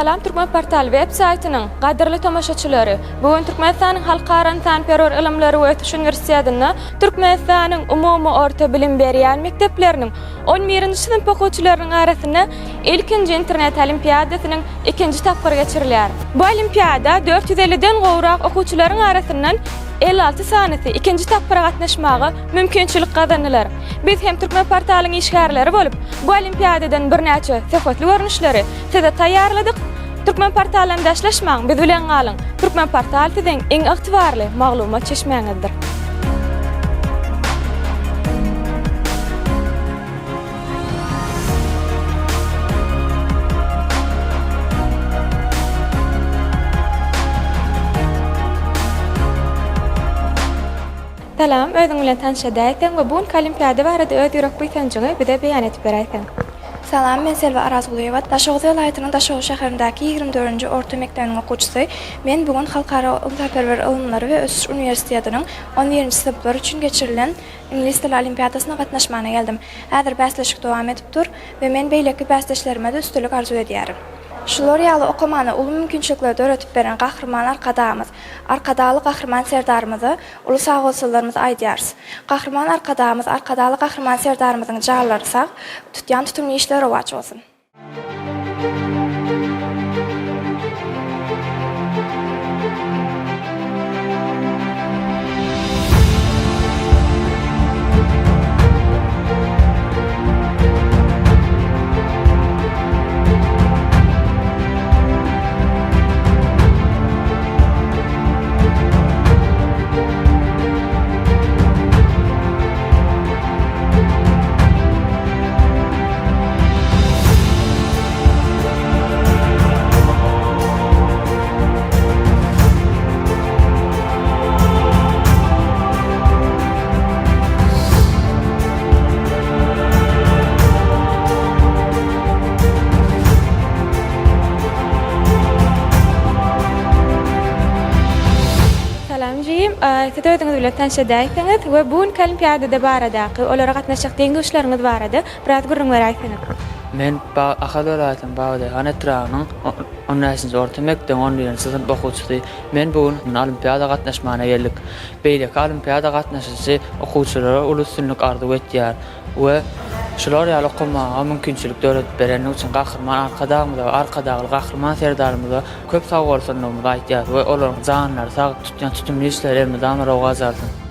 Salam Türkmenportal web saýtynyň gadyrly tomaşaçylary! Bu gün Türkmenistanyň Halkara ynsanperwer ylymlary we ösüş uniwersitetinde Türkmenistanyň umumy orta bilim berýän mekdepleriniň on birinji synp okuwçylarynyň arasynda ilkinji internet olimpiadasynyň ikinji tapgyry geçirilýär. Bu olimpiada 450 den gowrak okuwçylaryň arasyndan 56 sanysy ikinji tapgyra gatnaşmaga mümkinçilik gazandylar. Biz hem Türkmenportalyň işgärleri bolup, bu olimpiadadan birnäçe söhbetli görnüşleri size taýýarladyk. Türkmenportaldan daşlaşmaň, biz bilen galyň! Türkmenportal siziň iň ygtybarly maglumat çeşmäňizdir. Salam, özüň bilen tanyş edäýseň we bu günki olimpiada barada öz ýürek buýsanjyňy bize beýan edip beräýseň. Salam, men Selbi Arazgulyýewa, Daşoguz welaýatynyň Daşoguz şäherindäki 24-nji orta mekdebiniň okuwçysy. Men bu gün Halkara ynsanperwer ylymlary we ösüş uniwersitetiniň on birinji synplar üçin geçirilen Iňlis dili olimpiadasyna gatnaşmana geldim. Häzir bäsleşik dowam edip dur we men beýleki bäsdeşlerime-de üstünlik arzuw edýärin. Şular ýaly okamana uly mümkinçilikleri döredip beren Gahryman Arkadagymyz, Arkadagly Gahryman Serdarymyza uly sagbolsunlarymyzy aýdýarys. Gahryman Arkadagymyz, Arkadagly Gahryman Serdarymyzyň janlary sag, tutýan tutumly işleri rowaç bolsun! Salam jigim, siz özüňiz bilen tanyş edäýseňiz we bu günki olimpiadada baradaky, olara gatnaşjak deň-duşlaryňyz barada biraz gürrüň beräýseňiz. Men Ahal welaýatynyň Babadaýhan etrabynyň on bäşinji orta mekdebiň on birinji synp okuwçysy. Men bu gün olimpiada gatnaşmana geldik. Beýleki olimpiada gatnaşyjy okuwçylara uly üstünlik arzuw etýär we şular ýaly okamaga mümkinçilik döredip berenligi üçin Gahryman Arkadagymyza we Arkadagly Gahryman Serdarymyza köp sagbolsunlygymyzy aýtýarys we olaryň janlary sag, tutýan tutumly işleri elmydama rowaç alsyn.